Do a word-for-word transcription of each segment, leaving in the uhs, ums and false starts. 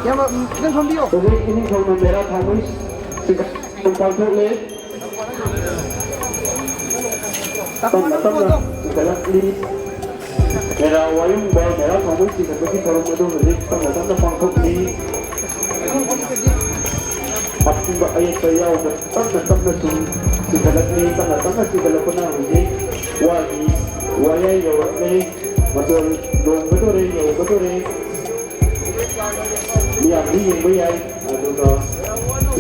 ꯏꯌꯥꯝꯕ, ꯎꯝ, ꯈꯤꯇꯪ ꯐꯝꯕꯤꯌꯣ꯫ ꯍꯧꯖꯤꯛ ꯏꯅꯤꯡꯊꯧ ꯃꯟꯗꯦꯔꯥ ꯊꯥꯎꯃꯩ ꯁꯤꯡꯒꯠꯄ ꯄꯥꯡꯊꯣꯛꯂꯦ꯫ ꯇꯞꯅ ꯇꯞꯅ ꯆꯤꯡꯈꯠꯂꯛꯂꯤ꯫ ꯃꯦꯔꯥ ꯋꯥꯌꯨꯡꯕ, ꯃꯦꯔꯥ ꯊꯥꯎꯃꯩ ꯆꯤꯡꯈꯠꯄꯒꯤ ꯊꯧꯔꯝ ꯑꯗꯨ ꯍꯧꯖꯤꯛ ꯇꯞꯅ ꯇꯞꯅ ꯄꯥꯡꯊꯣꯛꯂꯤ꯫ ꯑꯄꯨꯟꯕ ꯑꯌꯦꯠꯄ ꯌꯥꯎꯗ ꯇꯞꯅ ꯇꯞꯅ ꯁꯨꯝ ꯆꯤꯡꯈꯠꯂꯛꯂꯤ꯫ ꯇꯞꯅ ꯇꯞꯅ ꯆꯤꯡꯈꯠꯂꯛꯄꯅ ꯍꯧꯖꯤꯛ ꯋꯥꯒꯤ ꯋꯥꯌꯥꯏ ꯌꯧꯔꯛꯂꯦ꯫ ꯃꯇꯣꯟ ꯂꯣꯝꯒꯗꯣꯔꯦ, ꯌꯧꯒꯗꯣꯔꯦ꯫ ꯃꯤꯌꯥꯝꯗꯤ ꯌꯦꯡꯕ ꯌꯥꯏ, ꯑꯗꯨꯒ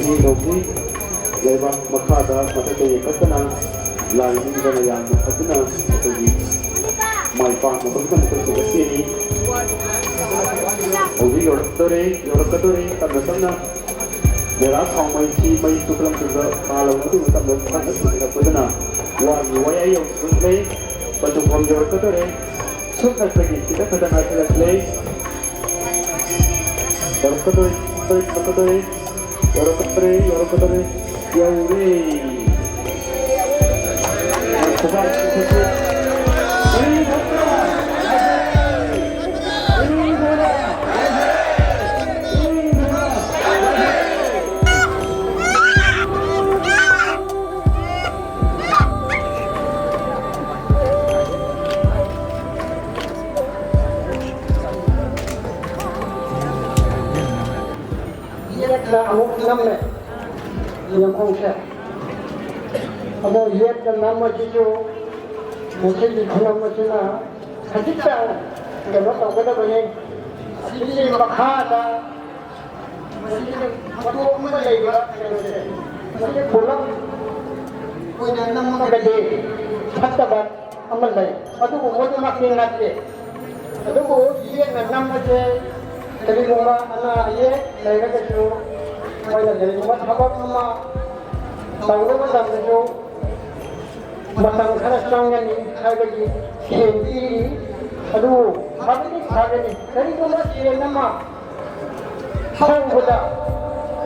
ꯏꯅꯦ ꯇꯧꯕꯤ ꯂꯩꯕꯥꯛ ꯃꯈꯥꯗ ꯃꯊꯛꯇ ꯌꯦꯡꯈꯠꯇꯅ ꯂꯥꯏ ꯅꯤꯡꯕꯅ ꯌꯥꯝꯅ ꯐꯖꯅ ꯑꯩꯈꯣꯏꯒꯤ ꯃꯥꯏ ꯄꯥꯛꯅꯕꯒꯤꯗꯃꯛꯇ ꯁꯤꯗ ꯆꯦꯜꯂꯤ꯫ ꯍꯧꯖꯤꯛ ꯌꯧꯔꯛꯇꯣꯔꯦ, ꯌꯧꯔꯛꯀꯗꯣꯔꯦ, ꯇꯞꯅ ꯇꯞꯅ꯫ ꯃꯦꯔꯥ ꯊꯥꯎꯃꯩꯁꯤ ꯃꯩ ꯆꯨꯞꯂꯝꯗꯨꯗ ꯄꯥꯜꯂꯕ ꯃꯇꯨꯡꯗ ꯇꯞꯅ ꯇꯞꯅ ꯆꯤꯡꯈꯠꯂꯛꯄꯗꯨꯅ ꯋꯥꯒꯤ ꯋꯥꯌꯥꯏ ꯌꯧꯁꯤꯜꯂꯛꯂꯦ꯫ ꯄꯟꯊꯨꯡꯐꯝ ꯌꯧꯔꯛꯀꯗꯣꯔꯦ꯫ ꯁꯨꯞꯅꯇꯒꯤ ꯈꯤꯇꯪ ꯈꯛꯇ ꯉꯥꯏꯁꯤꯜꯂꯛꯂꯦ꯫ ꯌꯧꯔꯛꯀꯗꯣꯔꯦ, ꯌꯧꯔꯛꯀꯗꯣꯔꯦ, ꯌꯧꯔꯛꯀꯗꯣꯔꯦ, ꯌꯧꯔꯦ꯫ ꯈꯨꯕꯥꯛ ꯈꯨꯕꯥꯛ꯫ ꯌꯦꯠꯅ ꯑꯃꯨꯛ ꯅꯝꯃꯦ, ꯌꯦꯡꯈꯣꯡꯁꯦ꯫ ꯑꯗꯣ ꯌꯦꯠꯅ ꯅꯝꯕꯁꯤꯁꯨ ꯃꯁꯤꯒꯤ ꯈꯨꯅꯝ ꯑꯁꯤꯅ ꯈꯖꯤꯛꯇꯪ ꯀꯩꯅꯣ ꯇꯧꯒꯗꯕꯅꯤ꯫ ꯑꯁꯤꯒꯤ ꯃꯈꯥꯗ ꯃꯁꯤꯒꯤ ꯃꯇꯣꯛ ꯑꯃ ꯂꯩꯕ ꯀꯩꯅꯣꯁꯦ, ꯃꯁꯤ ꯄꯨꯂꯞ ꯑꯣꯏꯅ ꯅꯝꯃꯒꯗꯤ ꯐꯠꯇꯕ ꯑꯃ ꯂꯩ, ꯑꯗꯨꯕꯨ ꯃꯗꯨꯃꯛꯇꯤ ꯅꯠꯇꯦ꯫ ꯑꯗꯨꯕꯨ ꯌꯦꯠꯅ ꯅꯝꯕꯁꯦ ꯀꯔꯤꯒꯨꯝꯕ ꯑꯅꯥ ꯑꯌꯦꯛ ꯂꯩꯔꯒꯁꯨ, ꯑꯩꯈꯣꯏꯅ ꯀꯔꯤꯒꯨꯝꯕ ꯊꯕꯛ ꯑꯃ ꯇꯧꯕ ꯃꯇꯝꯗꯁꯨ ꯃꯇꯝ ꯈꯔ ꯆꯪꯒꯅꯤ ꯍꯥꯏꯕꯒꯤ ꯁꯦꯟ ꯄꯤꯔꯤ꯫ ꯑꯗꯨꯕꯨ ꯐꯕꯗꯤ ꯐꯒꯅꯤ꯫ ꯀꯔꯤꯒꯨꯝꯕ ꯁꯦꯟ ꯑꯃ ꯍꯧꯕꯗ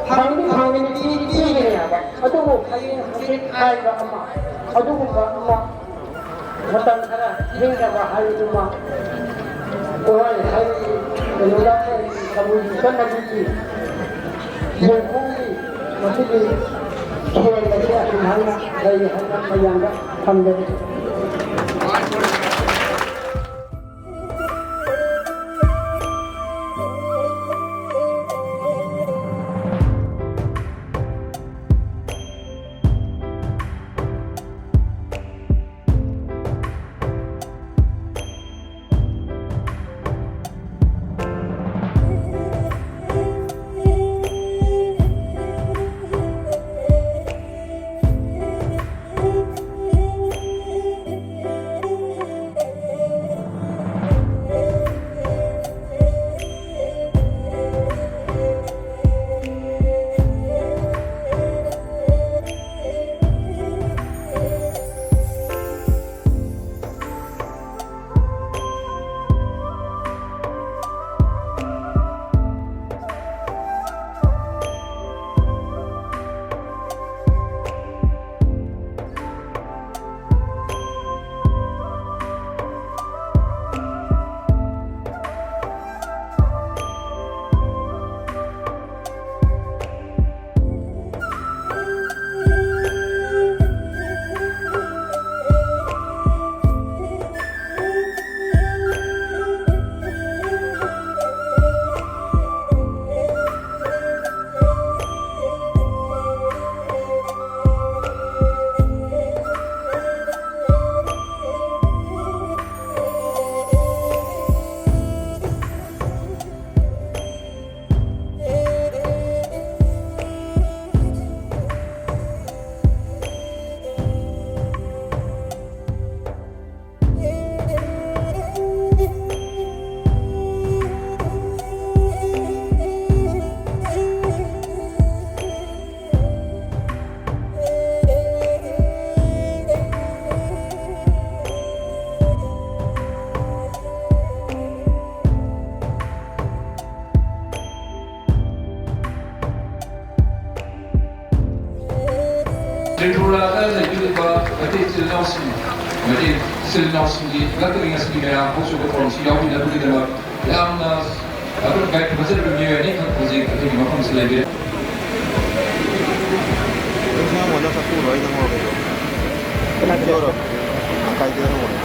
ꯐꯪꯗꯤ ꯐꯪꯒꯅꯤ, ꯄꯤꯗꯤ ꯄꯤꯒꯅꯤ ꯍꯥꯏꯕ, ꯑꯗꯨꯕꯨ ꯍꯌꯦꯡ ꯍꯧꯖꯤꯛ ꯍꯥꯏꯕ ꯑꯃ, ꯑꯗꯨꯒꯨꯝꯕ ꯑꯃ ꯃꯇꯝ ꯈꯔ ꯊꯦꯡꯅꯕ ꯍꯥꯏꯕꯗꯨꯃ ꯈꯨꯔꯥꯏ ꯍꯥꯏꯕꯒꯤ ꯀꯩꯅꯣꯗ ꯑꯩꯈꯣꯏ ꯆꯠꯅꯕꯤꯒꯤ ꯌꯦꯡꯈꯣꯡꯒꯤ ꯃꯁꯤꯒꯤ ꯊꯣꯟꯕꯁꯦ ꯑꯁꯨꯝ ꯍꯥꯏꯅ ꯂꯩ ꯍꯥꯏꯅ ꯃꯌꯥꯝꯗ ꯊꯝꯖꯔꯤ꯫ ꯇ꯭ꯔꯤꯄꯨꯔꯥꯗ ꯂꯩꯕꯤꯔꯤꯕ ꯃꯩꯇꯩ ꯏꯆꯤꯜ ꯏꯅꯥꯎꯁꯤꯡ, ꯃꯩꯇꯩ ꯏꯆꯤꯜ ꯏꯅꯥꯎꯁꯤꯡꯒꯤ ꯅꯠꯇꯕ ꯉꯁꯤꯒꯤ ꯃꯌꯥꯝ ꯍꯧꯖꯤꯛ ꯊꯧꯔꯝꯁꯤ ꯌꯥꯎꯕꯤꯅꯕꯒꯤꯗꯃꯛ ꯌꯥꯝꯅ ꯑꯗꯨꯝ ꯒꯥꯏꯗ ꯐꯖꯅ ꯄꯤꯕꯤꯌꯨ, ꯑꯦꯅꯤ ꯈꯛ ꯍꯧꯖꯤꯛ ꯑꯩꯈꯣꯏꯒꯤ ꯃꯐꯝꯁꯤ ꯂꯩꯕꯤꯔꯦ꯫ ꯅꯪ ꯁꯤ ꯉꯥꯡꯕ ꯅꯪ ꯆꯠꯊꯣꯛꯎꯔꯣ, ꯑꯩ ꯅꯪ ꯍꯧꯔꯒꯦ꯫ ꯀꯅꯥ ꯀꯅꯥ? ꯌꯧꯔꯣ꯫ ꯀꯥꯏꯗ ꯂꯩꯍꯧꯕꯅꯣ?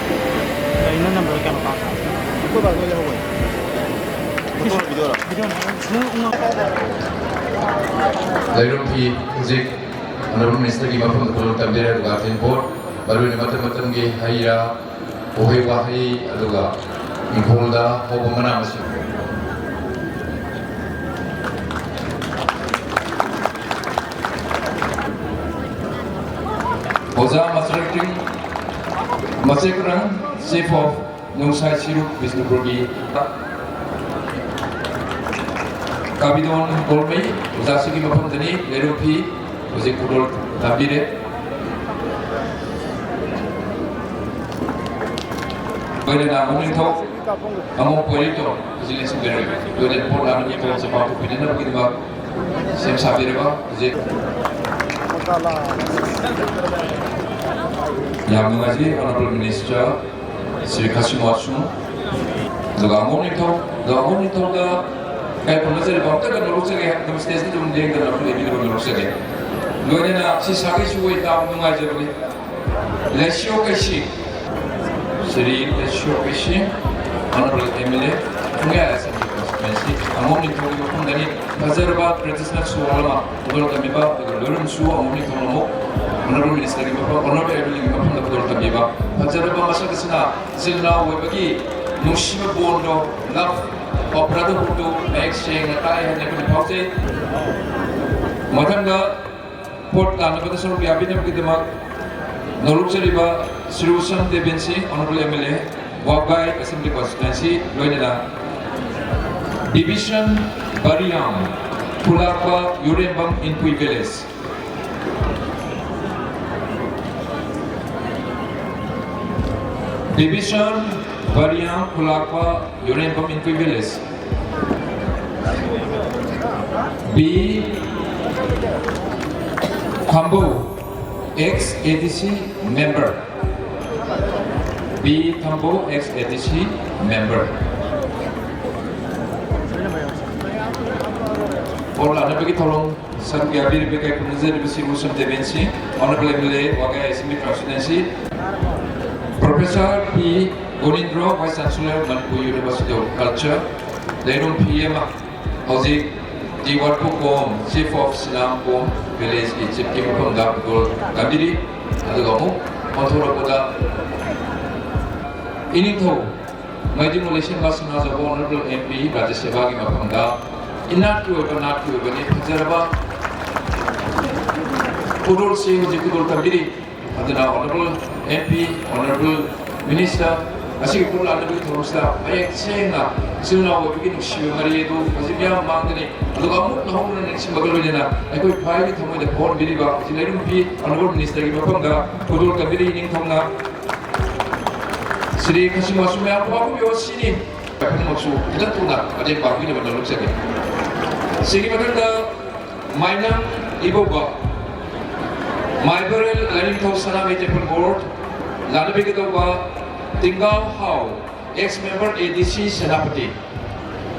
ꯀꯩꯅꯣ ꯅꯝꯕꯔ ꯀꯌꯥꯅꯣ ꯄꯥꯝꯃꯤ? ꯑꯩꯈꯣꯏ ꯕꯥ ꯅꯣꯏ ꯂꯩꯍꯧꯕꯅꯤ꯫ ꯐꯣꯇꯣ ꯚꯤꯗꯤꯑꯣꯔꯣ? ꯂꯩꯔꯨꯝꯐꯤ ꯍꯧꯖꯤꯛ ꯑꯣꯅꯔꯦꯕꯜ ꯃꯤꯅꯤꯁꯇꯔꯒꯤ ꯃꯐꯝꯗ ꯄꯣꯠꯂꯣꯝ ꯇꯝꯕꯤꯔꯦ, ꯑꯗꯨꯒ ꯇꯦꯡꯄꯣꯠ, ꯃꯔꯨꯑꯣꯏꯅ ꯃꯇꯝ ꯃꯇꯝꯒꯤ ꯍꯩ ꯔꯥ, ꯎꯍꯩ ꯋꯥꯍꯩ, ꯑꯗꯨꯒ ꯏꯪꯈꯣꯜꯗ ꯍꯧꯕ ꯃꯅꯥ ꯃꯁꯤꯡ꯫ ꯑꯣꯖꯥ ꯃꯆꯔꯛꯇꯤꯡ ꯃꯆꯦꯀ꯭ꯔꯪ, Chief of ꯅꯨꯡꯁꯥꯏ ꯁꯤꯔꯨꯛ ꯕꯤꯁꯅꯨꯄꯨꯔꯒꯤ ꯀꯥꯕꯤꯗꯣꯟ ꯒꯣꯜꯃꯩ ꯑꯣꯖꯥꯁꯤꯒꯤ ꯃꯐꯝꯗꯅꯤ꯫ ꯂꯩꯔꯨꯝꯐꯤ ꯍꯧꯖꯤꯛ ꯈꯨꯗꯣꯜ ꯇꯝꯕꯤꯔꯦ꯫ ꯂꯣꯏꯅꯅ ꯑꯃꯨꯛ ꯅꯤꯡꯊꯧ ꯑꯃꯨꯛ ꯄꯣꯏꯔꯤꯇꯣ ꯍꯧꯖꯤꯛ ꯂꯦꯡꯁꯤꯟꯕꯤꯔꯛꯏ꯫ ꯂꯣꯏꯅꯅ ꯄꯣꯠ ꯂꯥꯡꯕꯒꯤ ꯊꯧꯔꯝꯁꯦ ꯄꯥꯡꯊꯣꯛꯄꯤꯅꯅꯕꯒꯤꯗꯃꯛ ꯁꯦꯝ ꯁꯥꯕꯤꯔꯕ ꯍꯧꯖꯤꯛ ꯌꯥꯝ ꯅꯨꯡꯉꯥꯏꯖꯩ, ꯑꯣꯅꯔꯦꯕꯜ ꯃꯤꯅꯤꯁꯇꯔ ꯁ꯭ꯔꯤ ꯈꯥꯁꯤꯝ ꯋꯥꯠꯁꯨꯡ, ꯑꯗꯨꯒ ꯑꯉꯣꯝ ꯅꯤꯡꯊꯧ, ꯑꯗꯨꯒ ꯑꯉꯣꯝ ꯅꯤꯡꯊꯧꯗ ꯀꯥꯏ ꯈꯨꯝꯅꯖꯔꯤꯕ ꯑꯝꯇꯒ ꯅꯣꯂꯨꯛꯆꯒꯦ, ꯑꯗꯨꯝ ꯁ꯭ꯇꯦꯖꯇ ꯑꯗꯨꯝ ꯂꯦꯡꯗꯅ ꯑꯗꯨꯝ ꯂꯩꯕꯤꯅꯕ ꯅꯣꯂꯨꯛꯆꯒꯦ꯫ ꯂꯣꯏꯅꯅ ꯁꯤ ꯁꯥꯒꯩꯁꯨ ꯑꯣꯏ ꯇꯥꯕ ꯅꯨꯡꯉꯥꯏꯖꯕꯅꯤ꯫ Leishiyo Keishing, Shri Leishiyo Keishing, honourable M L A, Phungyar assembly constituency, ꯑꯉꯣꯝ ꯅꯤꯡꯊꯧꯒꯤ ꯃꯐꯝꯗꯅꯤ꯫ ꯐꯖꯔꯕ ꯇ꯭ꯔꯦꯗꯤꯁꯅꯦꯜ ꯁꯣꯡ ꯑꯃ ꯈꯨꯗꯣꯜ ꯇꯝꯕꯤꯕ, ꯑꯗꯨꯒ ꯂꯣꯏꯔꯝꯁꯨ ꯑꯃꯨꯛ ꯅꯤꯡꯊꯧ ꯑꯃꯨꯛ ꯑꯣꯅꯔꯦꯕꯜ ꯃꯤꯅꯤꯁꯇꯔꯒꯤ ꯃꯐꯝ, ꯑꯣꯅꯔꯦꯕꯜ ꯑꯦꯝ ꯑꯦꯜ ꯑꯦꯒꯤ ꯃꯐꯝꯗ ꯈꯨꯗꯣꯜ ꯇꯝꯕꯤꯕ, ꯐꯖꯔꯕ ꯃꯁꯛ ꯑꯁꯤꯅ ꯏꯆꯤꯜ ꯏꯅꯥꯎ ꯑꯣꯏꯕꯒꯤ ꯅꯨꯡꯁꯤꯕ ꯕꯣꯟꯗꯣ, ꯂꯚ ꯑꯣꯐ ꯕ꯭ꯔꯗꯔꯍꯨꯗꯇꯨ ꯃꯌꯦꯛ ꯁꯦꯡꯅ ꯇꯥꯛꯑꯦ ꯍꯥꯏꯅ ꯑꯩꯈꯣꯏꯅ ꯐꯥꯎꯖꯩ꯫ ꯃꯊꯪꯗ ꯄꯣꯠ ꯇꯥꯅꯕꯗ ꯁꯔꯨꯛ ꯌꯥꯕꯤꯅꯕꯒꯤꯗꯃꯛ ꯅꯣꯂꯨꯛꯆꯔꯤꯕ ꯁ꯭ꯔꯤ ꯎꯁꯝ ꯗꯦꯕꯤꯟꯁꯤ, honourable M L A, Wabgai assembly constituency, ꯂꯣꯏꯅꯅ ꯕꯤꯕꯤꯁꯟ ꯕꯔꯤꯌꯥꯝ, ꯈꯨꯂꯥꯛꯄ ꯌꯨꯔꯦꯝꯕꯝ ꯏꯟꯄꯨꯏ ꯚꯤꯂꯦꯖ꯫ ꯕꯤꯕꯤꯁꯟ ꯕꯔꯤꯌꯥꯝ, ꯈꯨꯂꯥꯛꯄ Yurembam Inpui village. B Thambou, ex A D C member. B Thambou, ex A D C member. ꯄꯣꯠ ꯂꯥꯛꯅꯕꯒꯤ ꯊꯧꯔꯝ ꯁꯔꯨꯛ ꯌꯥꯕꯤꯔꯤꯕ ꯀꯥꯏꯀꯨ ꯅꯤꯡꯖꯔꯤꯕꯁꯤꯕꯨ ꯁꯨꯝ ꯗꯦꯕꯦꯟꯁꯤ, Honorable M L A, Wagai Assembly Constituency, Professor P Gonindro, Vice Chancellor, Manipur University of Culture, ꯂꯩꯔꯨꯝ ꯐꯤ ꯑꯃ ꯍꯧꯖꯤꯛ ꯗꯤ ꯋꯥꯔꯄꯨꯈꯣꯝ, Chief of ꯁꯤꯅꯥꯝꯈꯣꯝ Village ꯀꯤ Chief ꯀꯤ ꯃꯐꯝꯗ ꯈꯨꯗꯣꯜ ꯇꯝꯕꯤꯔꯤ꯫ ꯑꯗꯨꯒ ꯑꯃꯨꯛ ꯑꯣꯟꯊꯣꯔꯛꯄꯗ ꯏꯅꯤꯡꯊꯧ ꯃꯩꯗꯤꯡ ꯂꯩꯁꯦꯝꯕ ꯁꯅꯥꯖꯥꯎꯕ Honorable M P ꯔꯥꯖ꯭ꯌ ꯁꯦꯕꯥꯒꯤ ꯃꯐꯝꯗ ꯏꯅꯥꯠꯀꯤ ꯑꯣꯏꯕ ꯅꯥꯠꯀꯤ ꯑꯣꯏꯕꯅꯤ ꯐꯖꯔꯕ ꯈꯨꯗꯣꯜꯁꯤ ꯍꯧꯖꯤꯛ ꯈꯨꯗꯣꯜ ꯇꯝꯕꯤꯔꯤ꯫ ꯑꯗꯨꯅ Honorable M P, Honorable Minister, ꯑꯁꯤꯒꯤ ꯈꯨꯗꯣꯜ ꯂꯥꯛꯅꯕꯒꯤ ꯊꯧꯔꯝꯁꯤꯗ ꯃꯌꯦꯛ ꯁꯦꯡꯅ ꯏꯆꯤꯜ ꯏꯅꯥꯎ ꯑꯣꯏꯕꯒꯤ ꯅꯨꯡꯁꯤꯕ ꯃꯔꯤ ꯑꯗꯨ ꯍꯧꯖꯤꯛ ꯃꯤꯌꯥꯝ ꯃꯃꯥꯡꯗꯅꯤ꯫ ꯑꯗꯨꯒ ꯑꯃꯨꯛ ꯅꯧꯍꯧꯅ ꯅꯤꯡꯁꯤꯡꯕꯒ ꯂꯣꯏꯅꯅ ꯑꯩꯈꯣꯏ ꯈ꯭ꯋꯥꯏꯒꯤ ꯊꯃꯣꯏꯗ ꯐꯥꯎꯍꯟꯕꯤꯔꯤꯕ ꯍꯧꯖꯤꯛ ꯂꯩꯔꯨꯝ ꯐꯤ Honorable Minister ꯒꯤ ꯃꯐꯝꯗ ꯈꯨꯗꯣꯜ ꯇꯝꯕꯤꯔꯤ ꯏꯅꯤꯡꯊꯧꯅ꯫ ꯁ꯭ꯔꯤ ꯈꯁꯤꯃꯁꯨ ꯃꯌꯥꯝ ꯄꯨꯝꯕ ꯄꯨꯝꯕꯤꯌꯣ ꯁꯤꯅꯤ꯫ ꯄꯨꯝꯅꯃꯛꯁꯨ ꯈꯤꯇꯪ ꯊꯨꯅ ꯃꯇꯦꯡ ꯄꯥꯡꯕꯤꯅꯕ ꯅꯣꯂꯨꯛꯆꯒꯦ꯫ ꯁꯤꯒꯤ ꯃꯊꯪꯗ ꯃꯥꯏꯅꯝ ꯏꯕꯣꯕ, ꯃꯥꯏꯕꯔꯦꯜ ꯂꯥꯏꯅꯤꯡꯊꯧ Sanamahi Temple Board, ꯂꯥꯛꯅꯕꯤꯒꯗꯧꯕ ꯇꯤꯡꯒꯥꯎ how, ex member A D C Senapati.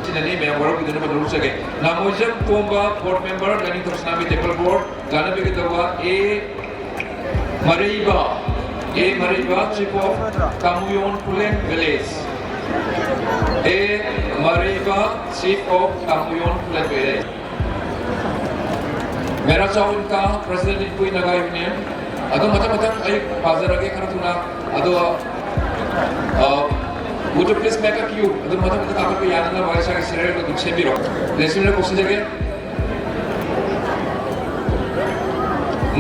ꯁꯤꯅꯅꯤ ꯃꯌꯥꯝ ꯋꯥꯔꯧꯕꯤꯗꯅꯕ ꯅꯣꯂꯨꯛꯆꯒꯦ꯫ ꯅꯥꯃꯣꯏꯖꯝ ꯇꯣꯝꯕ, Board Member, Lainingthou Sanamahi Temple Board, ꯂꯥꯛꯅꯕꯤꯒꯗꯧꯕ A ꯃꯔꯩꯕ, A ꯃꯔꯩꯕ, Chief of ꯇꯥꯃꯨꯌꯣꯟ Khulen Village꯫ A ꯃꯔꯩꯕ, Chief of ꯇꯥꯃꯨꯌꯣꯟ Khulen Village꯫ ꯃꯦꯔꯥ ꯆꯥꯎ ꯏꯟꯀꯥ, President ꯏꯟꯄꯨꯏ Naga Union꯫ ꯑꯗꯨꯝ ꯃꯊꯪ ꯃꯊꯪ ꯑꯩ ꯄꯥꯖꯔꯒꯦ ꯈꯔ ꯊꯨꯅ꯫ ꯑꯗꯣ, ꯑ, would you please make a queue? ꯑꯗꯨꯝ ꯃꯊꯪ ꯃꯊꯪ ꯀꯥꯈꯠꯄ ꯌꯥꯅꯅꯕ ꯏꯁꯥꯒꯤ serial ꯑꯗꯨꯝ ꯁꯦꯝꯕꯤꯔꯣ꯫ ꯂꯦꯁꯤꯟꯅ ꯀꯧꯁꯤꯟꯖꯒꯦ꯫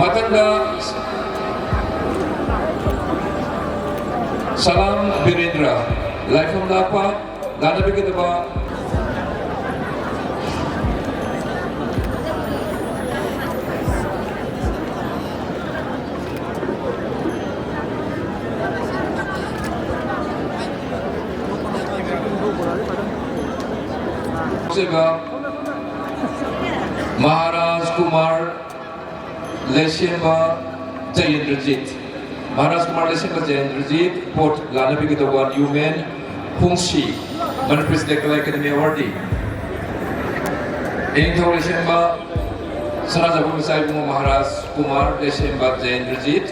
ꯃꯊꯪꯗ ꯁꯂꯥꯝ ꯕꯤꯔꯦꯟꯗ꯭ꯔ, ꯂꯥꯏꯐꯝ ꯂꯥꯛꯄ, ꯂꯥꯛꯅꯕꯤꯒꯗꯕ꯫ ꯃꯍꯥꯔꯥꯖ ꯀꯨꯃꯥꯔ ꯂꯩꯁꯦꯝꯕ ꯖꯌꯦꯟꯗ꯭ꯔꯖꯤꯠ꯫ ꯃꯍꯥꯔꯥꯖ ꯀꯨꯃꯥꯔ ꯂꯩꯁꯦꯝꯕ ꯖꯌꯦꯟꯗ꯭ꯔꯖꯤꯠ, ꯄꯣꯠ ꯂꯥꯛꯅꯕꯤꯒꯗꯧꯕ ꯅ꯭ꯌꯨꯃꯦꯟ ꯍꯨꯡꯁꯤ, Manipur State Kala Academy Awardee꯫ ꯅꯤꯡꯊꯧ ꯂꯩꯁꯦꯝꯕ ꯁꯅꯥꯖꯥꯎꯕ ꯃꯆꯥ ꯏꯕꯨꯡꯉꯣ ꯃꯍꯥꯔꯥꯖ ꯀꯨꯃꯥꯔ ꯂꯩꯁꯦꯝꯕ ꯖꯌꯦꯟꯗ꯭ꯔꯖꯤꯠ,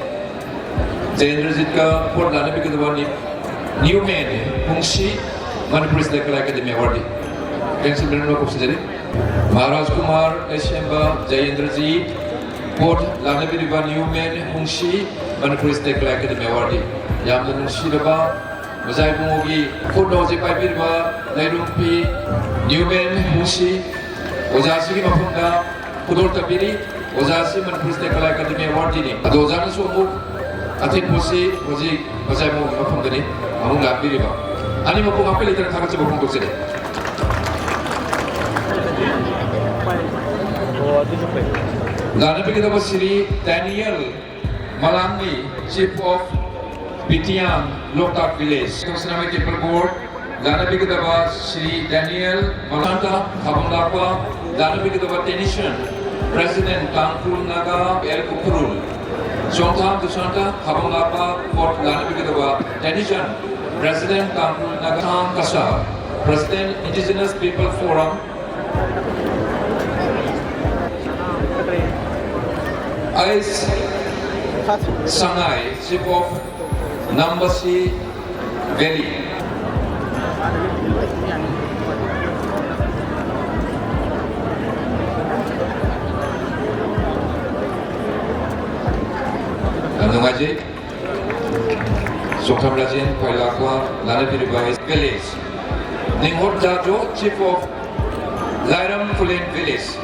ꯖꯌꯦꯟꯗ꯭ꯔꯖꯤꯠꯀ ꯄꯣꯠ ꯂꯥꯟꯅꯕꯤꯒꯗꯕ ꯅꯤ-, ꯅ꯭ꯌꯨꯃꯦꯟ ꯍꯨꯡꯁꯤ, ꯃꯅꯤꯄꯨꯔ ꯁ꯭ꯇꯦꯠ ꯀꯂꯥ academy ꯑꯦꯋꯥꯔꯗꯤ꯫ Cancel manner ꯀꯧꯁꯤꯟꯖꯔꯤ꯫ Maharaj Kumar ꯂꯩꯁꯦꯝꯕ ꯖꯌꯦꯟꯗ꯭ꯔꯖꯤꯠ, ꯄꯣꯠ ꯂꯥꯟꯅꯕꯤꯔꯤꯕ ꯅ꯭ꯌꯨꯃꯦꯟ ꯍꯨꯡꯁꯤ, ꯃꯅꯤꯄꯨꯔ ꯁ꯭ꯇꯦꯠ ꯀꯂꯥ ꯑꯦꯀꯥꯗꯦꯃꯤ ꯑꯦꯋꯥꯔꯗꯤ꯫ ꯌꯥꯝꯅ ꯅꯨꯡꯁꯤꯔꯕ ꯃꯆꯥ ꯏꯕꯨꯡꯉꯣꯒꯤ ꯈꯨꯠꯅ ꯍꯧꯖꯤꯛ ꯄꯥꯏꯕꯤꯔꯤꯕ ꯂꯩꯔꯨꯝꯐꯤ ꯅ꯭ꯌꯨꯃꯦꯟ ꯍꯨꯡꯁꯤ, ꯑꯣꯖꯥꯁꯤꯒꯤ ꯃꯐꯝꯗ ꯈꯨꯗꯣꯜ ꯇꯝꯕꯤꯔꯤ꯫ ꯑꯣꯖꯥꯁꯤ ꯃꯅꯤꯄꯨꯔ ꯁ꯭ꯇꯦꯠ ꯀꯂꯥ ꯑꯦꯀꯥꯗꯦꯃꯤ ꯑꯦꯋꯥꯔꯗꯤꯅꯤ꯫ ꯑꯗꯣ ꯑꯣꯖꯥꯅꯁꯨ ꯑꯃꯨꯛ ꯑꯊꯦꯟ ꯄꯣꯠꯁꯤ ꯍꯧꯖꯤꯛ ꯃꯆꯥ ꯏꯕꯨꯡꯉꯣꯒꯤ ꯃꯐꯝꯗꯅꯤ ꯑꯃꯨꯛ ꯂꯥꯛꯄꯤꯔꯤꯕ꯫ ꯑꯅꯤꯃꯛꯄꯨ ꯉꯥꯛꯄꯤ ꯂꯩꯇꯅ ꯊꯥꯒꯠꯆꯕ ꯐꯣꯡꯗꯣꯛꯆꯔꯤ꯫ ꯂꯥꯟꯅꯕꯤꯒꯗꯕ Shri ꯗꯦꯅꯤꯌꯦꯜ ꯃꯂꯥꯡꯅꯤ, Chief of Bitiang, Loktak Village꯫ Sanamahi Temple Board, ꯂꯥꯟꯅꯕꯤꯒꯗꯕ Shri ꯗꯦꯅꯤꯌꯦꯜ ꯃꯂꯥꯡꯇ ꯊꯥꯕꯝ ꯂꯥꯛꯄ, ꯂꯥꯟꯅꯕꯤꯒꯗꯕ ꯇꯦꯅꯤꯁꯟ, President ꯇꯥꯡꯈꯨꯜ ꯅꯥꯒꯥ ꯑꯦꯜ ꯎꯈ꯭ꯔꯨꯜ꯫ ꯆꯣꯡꯊꯥꯝ ꯗꯨꯁꯥꯟꯇ ꯊꯥꯕꯝ ꯂꯥꯛꯄ, ꯄꯣꯠ ꯂꯥꯟꯅꯕꯤꯒꯗꯕ ꯇꯦꯅꯤꯁꯟ, President ꯇꯥꯡꯈꯨꯜ ꯅꯥꯒꯥ ꯊꯥꯡ ꯀꯁꯥ, President Indigenous People Forum, H Sangai, Chief of Nambashi Valley꯫ ꯌꯥꯝ ꯅꯨꯡꯉꯥꯏꯖꯩ꯫ ꯆꯣꯡꯊꯥꯝ ꯔꯥꯖꯦꯟ ꯈ꯭ꯋꯥꯏꯂꯥꯛꯄ ꯂꯥꯟꯅꯕꯤꯔꯤꯕ village. Ninghot Jajo, Chief of Lairam Khullen village.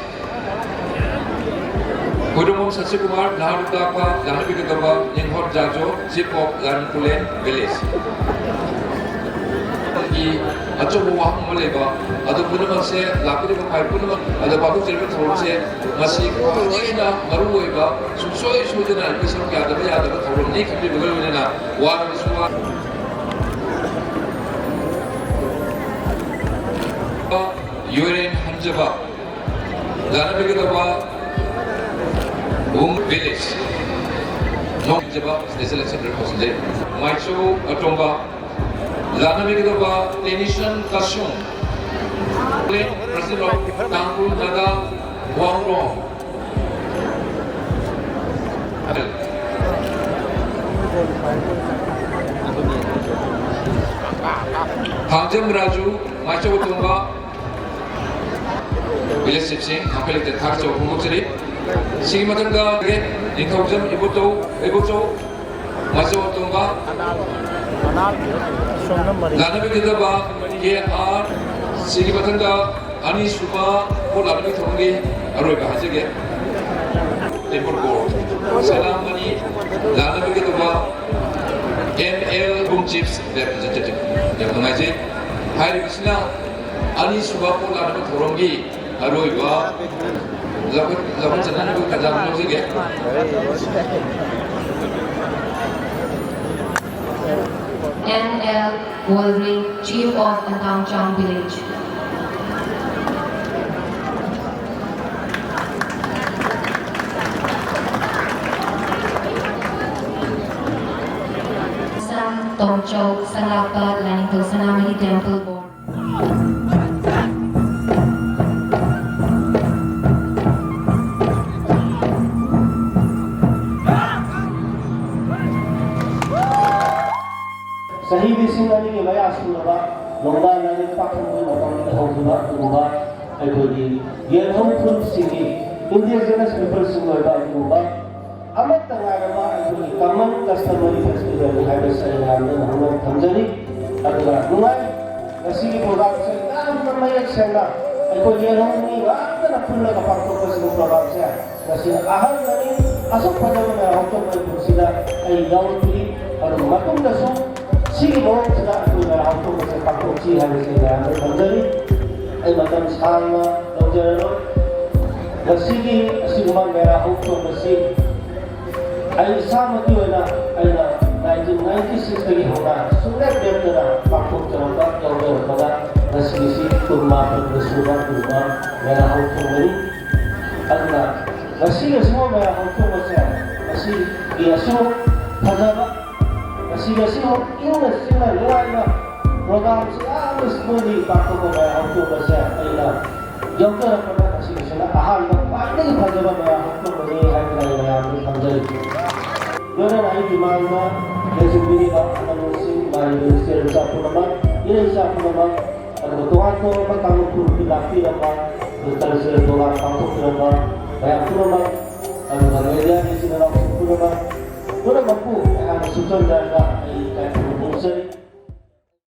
Koidongbam Sashikumar ꯅꯍꯥꯔꯣꯜ ꯇꯥꯛꯄ ꯂꯥꯟꯅꯕꯤꯒꯗꯕ Ninghot Jajo, Chief of Lairam Khullen village. ꯒꯤ ꯑꯆꯧꯕ ꯋꯥꯐꯝ ꯑꯃ ꯂꯩꯕ, ꯑꯗꯨ ꯄꯨꯝꯅꯃꯛꯁꯦ ꯂꯥꯛꯄꯤꯔꯤꯕ ꯈ꯭ꯋꯥꯏ ꯄꯨꯝꯅꯃꯛ ꯑꯗꯨ ꯄꯥꯡꯊꯣꯛꯆꯔꯤꯕ ꯊꯧꯔꯝꯁꯦ ꯃꯁꯤ ꯈ꯭ꯋꯥꯏꯗꯒꯤ ꯍꯦꯟꯅ ꯃꯔꯨ ꯑꯣꯏꯕ, ꯁꯨꯡꯁꯣꯏ ꯁꯣꯏꯗꯅ ꯑꯩꯈꯣꯏ ꯁꯔꯨꯛ ꯌꯥꯗꯕ ꯌꯥꯗꯕ ꯊꯧꯔꯝꯅꯤ ꯈꯟꯕꯤꯕꯒ ꯂꯣꯏꯅꯅ ꯋꯥꯔꯕꯁꯨ ꯋꯥ-, ꯌꯣꯏꯔꯦꯟ ꯍꯟꯖꯕ, ꯂꯥꯟꯅꯕꯤꯒꯗꯕ ꯋꯨꯡ ꯚꯤꯂꯦꯖ, ꯅꯣꯡꯖꯕ ꯁ꯭ꯄꯦꯁꯦꯜ ꯑꯦꯛꯁꯦꯞꯇꯔ ꯀꯧꯁꯤꯜꯂꯦ꯫ ꯃꯥꯏꯆꯧ ꯑꯇꯣꯝꯕ, ꯂꯥꯟꯅꯕꯤꯒꯗꯕ ꯇꯦꯅꯤꯁꯟ ꯀꯁꯨꯡ, President of Tangkhul Naga Wangro. Thangjam Raju, ꯃꯥꯏꯆꯧ ꯑꯇꯣꯝꯕ, ꯚꯤꯂꯦꯖ ꯆꯤꯐꯁꯤꯡ, ꯈꯥꯡꯄꯣꯛꯄꯤ ꯂꯩꯇꯦ ꯊꯥꯒꯠꯆꯕ ꯐꯣꯡꯗꯣꯛꯆꯔꯤ꯫ ꯁꯤꯒꯤ ꯃꯊꯪꯗ ꯅꯤꯡꯊꯧꯖꯝ ꯏꯕꯣꯆꯧ, ꯏꯕꯣꯆꯧ, ꯃꯥꯏꯆꯧ ꯑꯇꯣꯝꯕ, ꯂꯥꯛꯅꯕꯤꯒꯗꯕ ꯀꯦ ꯑꯥꯔ, ꯁꯤꯒꯤ ꯃꯊꯪꯗ ꯑꯅꯤꯁꯨꯕ ꯄꯣꯠ ꯂꯥꯛꯅꯕꯒꯤ ꯊꯧꯔꯝꯒꯤ ꯑꯔꯣꯏꯕ ꯍꯥꯏꯖꯒꯦ꯫ ꯇꯦꯝꯄꯜ ꯀꯣꯔꯠ, ꯁꯅꯥꯃꯅꯤ ꯂꯥꯛꯅꯕꯤꯒꯗꯕ ꯑꯦꯝ ꯑꯦꯜ ꯕꯨꯝ ꯆꯤꯞꯁ ꯔꯦꯄ꯭ꯔꯦꯖꯦꯟꯇꯦꯇꯤꯚ꯫ ꯌꯥꯝ ꯅꯨꯡꯉꯥꯏꯖꯩ꯫ ꯍꯥꯏꯔꯤꯕꯁꯤꯅ ꯑꯅꯤꯁꯨꯕ ꯄꯣꯠ ꯂꯥꯛꯅꯕ ꯊꯧꯔꯝꯒꯤ ꯑꯔꯣꯏꯕ ꯂꯧꯈꯠ-, ꯂꯧꯈꯠꯆꯅꯅꯕ ꯇꯥꯟꯖꯥ ꯑꯃ ꯂꯧꯖꯒꯦ꯫ N L Wolring, Chief of Antangchang Village. Sam Tomchou, ꯁꯪꯂꯥꯛꯄ ꯂꯥꯏꯅꯤꯡꯊꯧ ꯁꯅꯥꯃꯍꯤ Temple Board꯫ ꯆꯍꯤ ꯂꯤꯁꯤꯡ ꯑꯅꯤꯒꯤ ꯃꯌꯥ ꯁꯨꯔꯕ ꯅꯣꯡꯗꯥ ꯂꯥꯏꯔꯤꯛ ꯄꯥꯛꯊꯣꯛꯄꯒꯤ ꯃꯇꯝꯗꯒꯤ ꯍꯧꯈꯤꯕ ꯑꯗꯨꯒꯨꯝꯕ ꯑꯩꯈꯣꯏꯒꯤ ꯌꯦꯜꯍꯧ ꯐꯨꯔꯨꯞꯁꯤꯡꯒꯤ, indigenous peopleꯁꯤꯡ ꯑꯣꯏꯕ ꯑꯗꯨꯒꯨꯝꯕ ꯑꯃꯠꯇ ꯉꯥꯏꯔꯕ ꯑꯩꯈꯣꯏꯒꯤ common customary festivalꯅꯤ ꯍꯥꯏꯕꯁꯤ ꯑꯩ ꯃꯌꯥꯝꯗ ꯅꯧꯍꯧꯅꯅ ꯊꯝꯖꯔꯤ꯫ ꯑꯗꯨꯒ ꯅꯨꯡꯉꯥꯏ, ꯉꯁꯤꯒꯤ programꯁꯦ ꯌꯥꯝꯅ ꯃꯌꯦꯛ ꯁꯦꯡꯅ ꯑꯩꯈꯣꯏ ꯌꯦꯜꯍꯧ ꯃꯤ ꯉꯥꯛꯇꯅ ꯄꯨꯜꯂꯒ ꯄꯥꯡꯊꯣꯛꯄꯁꯤꯒꯤ programꯁꯦ ꯉꯁꯤꯅ ꯑꯍꯥꯟꯕꯅꯤ꯫ ꯑꯁꯨꯛ ꯐꯖꯕ ꯃꯌꯥꯝ ꯍꯧꯔꯛꯄꯒꯤ ꯄꯨꯟꯁꯤꯗ ꯑꯩ ꯌꯥꯎꯔꯛꯇ꯭ꯔꯤ꯫ ꯑꯗꯨꯒ ꯃꯇꯨꯡꯗꯁꯨ ꯁꯤꯒꯤ ꯃꯑꯣꯡꯁꯤꯗ ꯑꯩꯈꯣꯏ ꯃꯌꯥꯝ ꯍꯧꯔꯛꯄꯁꯦ ꯄꯥꯡꯊꯣꯛꯁꯤ ꯍꯥꯏꯕꯁꯤ ꯃꯌꯥꯝꯗ ꯊꯝꯖꯔꯤ꯫ ꯑꯩ ꯃꯇꯝ ꯁꯥꯡꯅ ꯂꯧꯖꯔꯔꯣꯏ꯫ ꯉꯁꯤꯒꯤ ꯑꯁꯤꯒꯨꯝꯕ ꯃꯦꯔꯥ ꯍꯧꯗꯣꯛꯄꯁꯤ ꯑꯩ ꯏꯁꯥꯃꯛꯀꯤ ꯑꯣꯏꯅ ꯑꯩꯅ nineteen ninety sixꯇꯒꯤ ꯍꯧꯅ ꯁꯨꯡꯂꯦꯞ ꯂꯦꯞꯇꯅ ꯄꯥꯡꯊꯣꯛꯆꯔꯛꯄ ꯌꯥꯎꯖꯔꯛꯄꯗ ꯉꯁꯤꯒꯤꯁꯤ ꯀꯨꯟꯃꯥꯄꯟ ꯁꯨꯕ ꯀꯨꯝꯕ ꯃꯦꯔꯥ ꯍꯧꯗꯣꯛꯄꯅꯤ꯫ ꯑꯗꯨꯅ ꯉꯁꯤꯒꯤ ꯑꯁꯤꯒꯨꯝꯕ ꯃꯦꯔꯥ ꯍꯧꯗꯣꯛꯄꯁꯦ ꯉꯁꯤꯒꯤ ꯑꯁꯤꯃꯨꯛ ꯐꯖꯕ, ꯉꯁꯤꯒꯤ ꯑꯁꯤꯃꯨꯛ ꯏꯪꯅ ꯆꯤꯛꯅ ꯅꯨꯡꯉꯥꯏꯅ ꯄ꯭ꯔꯣꯒ꯭ꯔꯥꯝꯁꯤ ꯌꯥꯝꯅ ꯁ꯭ꯃꯨꯠꯂꯤ ꯄꯥꯡꯊꯣꯛꯄ ꯃꯌꯥꯝ ꯍꯧꯗꯣꯛꯄꯁꯦ ꯑꯩꯅ ꯌꯥꯎꯖꯔꯛꯄꯗ ꯑꯁꯤꯒꯤꯁꯤꯅ ꯑꯍꯥꯟꯕ ꯈ꯭ꯋꯥꯏꯗꯒꯤ ꯐꯖꯕ ꯃꯌꯥꯝ ꯍꯧꯗꯣꯛꯄꯅꯤ ꯍꯥꯏꯗꯅ ꯑꯩ ꯃꯌꯥꯝꯗ ꯊꯝꯖꯔꯤ꯫ ꯂꯣꯏꯅꯅ ꯑꯩꯒꯤ ꯃꯥꯡꯗ ꯂꯩꯁꯤꯟꯕꯤꯔꯤꯕ ꯑꯍꯜ ꯂꯃꯟꯁꯤꯡ, ꯏꯃꯥ ꯏꯕꯦꯜ, ꯏꯆꯦ ꯏꯆꯥ ꯄꯨꯝꯅꯃꯛ, ꯏꯅꯦ ꯏꯆꯥ ꯄꯨꯝꯅꯃꯛ, ꯑꯗꯨꯒ ꯇꯣꯉꯥꯟ ꯇꯣꯉꯥꯟꯕ ꯀꯥꯡꯂꯨꯞ ꯐꯨꯔꯨꯞꯀꯤ ꯂꯥꯛꯄꯤꯔꯕ ꯀꯜꯆꯔꯦꯜ ꯄ꯭ꯔꯣꯒ꯭ꯔꯥꯝ ꯄꯥꯡꯊꯣꯛꯄꯤꯔꯝꯕ ꯃꯌꯥꯝ ꯄꯨꯝꯅꯃꯛ, ꯑꯗꯨꯒ ꯃꯦꯗꯤꯌꯥꯒꯤ ꯏꯆꯤꯟ ꯏꯅꯥꯎꯁꯤꯡ ꯄꯨꯝꯅꯃꯛ, ꯄꯨꯝꯅꯃꯛꯄꯨ ꯑꯩꯍꯥꯛꯅ ꯁꯨꯞꯆꯟꯖꯔꯒ ꯑꯩ ꯏꯀꯥꯏ ꯈꯨꯝꯅꯕ ꯐꯣꯡꯗꯣꯛꯆꯔꯤ꯫